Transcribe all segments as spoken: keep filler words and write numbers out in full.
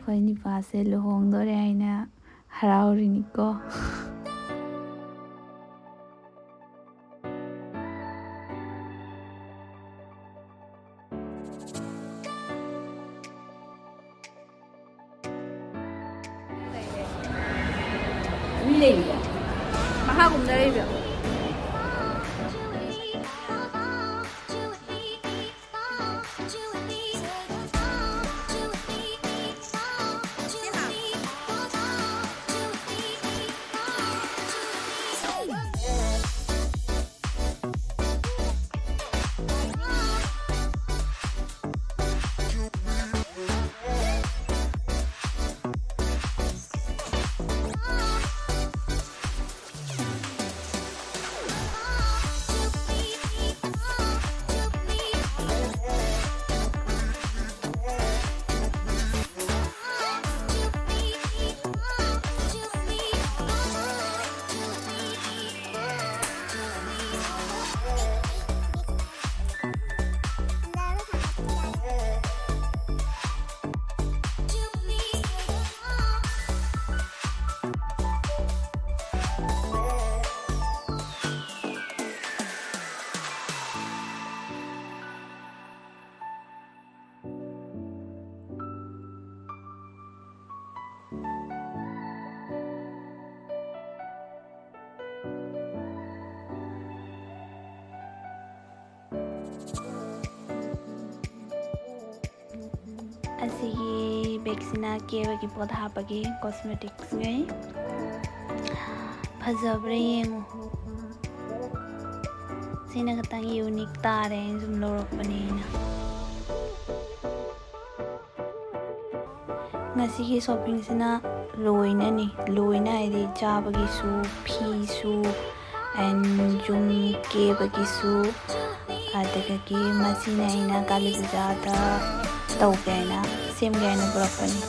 ꯑꯩꯈꯣꯏ ꯅꯤꯄꯥꯁꯦ ꯂꯨꯍꯣꯡꯗꯣꯔꯦ ꯍꯥꯏꯅ ꯍꯔꯥꯎꯔꯤꯅꯤꯀꯣ꯫ ꯃꯤ ꯂꯩꯔꯤꯕ? ꯃꯈꯥꯒꯨꯝꯗ ꯂꯩꯕ꯭ꯔꯣ? ꯑꯁꯤꯒꯤ ꯕꯦꯒꯁꯤꯅ ꯀꯦꯕꯒꯤ ꯄꯣꯠ ꯍꯥꯞꯄꯒꯤ cosmeticsꯉꯩ꯫ ꯐꯖꯕ꯭ꯔꯥ ꯌꯦꯡꯉꯨ꯫ ꯁꯤꯅ ꯈꯤꯇꯪ unique ꯇꯥꯔꯦ, ꯑꯩꯅ ꯁꯨꯝ ꯂꯧꯔꯛꯄꯅꯤꯅ꯫ ꯉꯁꯤꯒꯤ shoppingꯁꯤꯅ ꯂꯣꯏꯅꯅꯤ꯫ ꯂꯣꯏꯅ ꯍꯥꯏꯗꯤ ꯆꯥꯕꯒꯤꯁꯨ, ꯐꯤꯁꯨ, and ꯌꯨꯝ ꯀꯦꯕꯒꯤꯁꯨ, ꯑꯗꯨꯗꯒꯤ ꯃꯁꯤꯅ ꯑꯩꯅ ꯀꯥꯂꯤ ꯄꯨꯖꯥꯗ ꯇꯧꯒꯦ ꯍꯥꯏꯅ, ꯁꯦꯝꯒꯦ ꯍꯥꯏꯅ ꯄꯨꯔꯛꯄꯅꯤ꯫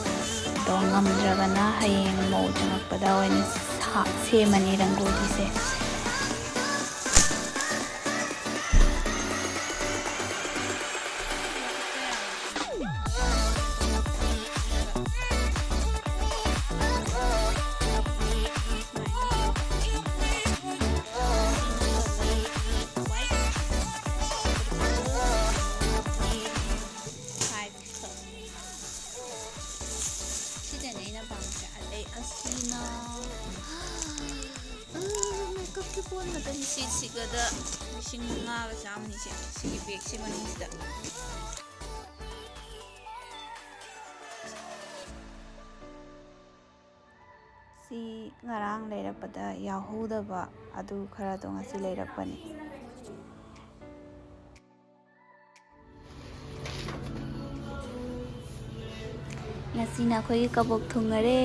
ꯑꯗꯣ ꯉꯝꯗ꯭ꯔꯒꯅ ꯍꯌꯦꯡ ꯃꯧ ꯆꯪꯉꯛꯄꯗ ꯑꯣꯏꯅ ꯁꯥ-, ꯁꯦꯝꯃꯅꯤ ꯔꯪꯒꯣꯂꯤꯁꯦ꯫ ꯂꯤꯁꯤꯡ ꯃꯉꯥꯒ ꯆꯥꯝꯃꯅꯤꯁꯦ ꯁꯤꯒꯤ ꯕꯦꯒꯁꯤ ꯃꯅꯨꯡꯁꯤꯗ꯫ ꯁꯤ ꯉꯔꯥꯡ ꯂꯩꯔꯛꯄꯗ ꯌꯥꯎꯍꯧꯗꯕ ꯑꯗꯨ ꯈꯔꯗꯣ ꯉꯁꯤ ꯂꯩꯔꯛꯄꯅꯤ꯫ ꯉꯁꯤꯅ ꯑꯩꯈꯣꯏꯒꯤ ꯀꯕꯣꯛ ꯊꯨꯡꯉꯔꯦ꯫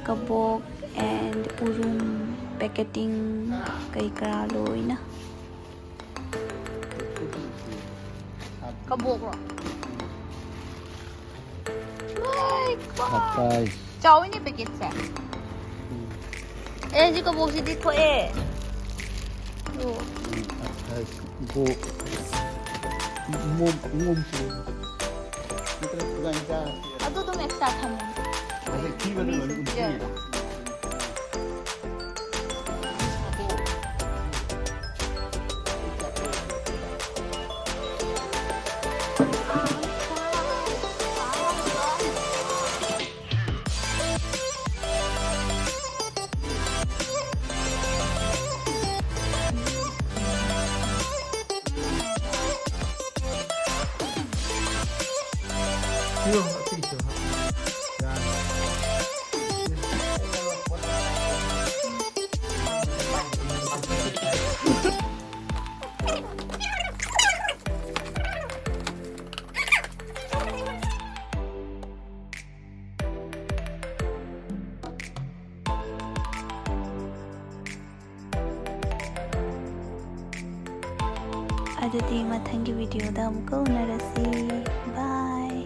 ꯀꯕꯣꯛ and ꯎꯔꯨꯝ, packeting ꯀꯩ ꯀꯔꯥ ꯂꯣꯏꯅ꯫ ꯀꯕꯣꯛꯂꯣ? ꯂꯣꯏ ꯀꯣ꯫ ꯍꯥꯞꯄꯥꯏ꯫ ꯆꯥꯎꯋꯤꯅꯦ packetꯁꯦ꯫ ꯎꯝ꯫ ꯑꯦ, ꯁꯤ ꯀꯕꯣꯛꯁꯤꯗꯤ ꯊꯣꯛꯑꯦ꯫ ꯑꯣ꯫ ꯎꯝ, ꯍꯥꯞꯄꯥꯏ꯫ ꯕꯣ-, ꯃꯣꯝ-, ꯃꯣꯝꯁꯤ꯫ ꯅꯠꯇ꯭ꯔꯒ ꯈꯨꯖꯥꯏ ꯃꯆꯥ꯫ ꯑꯗꯨ ꯑꯗꯨꯝ extra ꯊꯝꯃꯣ꯫ ꯑꯗꯩ ꯊꯤꯕꯅ ꯂꯣꯏꯅ ꯎꯝ꯫ ꯌꯥꯔꯦ꯫ ꯑꯗꯨꯗꯤ ꯃꯊꯪꯒꯤ videoꯗ ꯑꯃꯨꯛꯀ ꯎꯅꯔꯁꯤ꯫ Bye꯫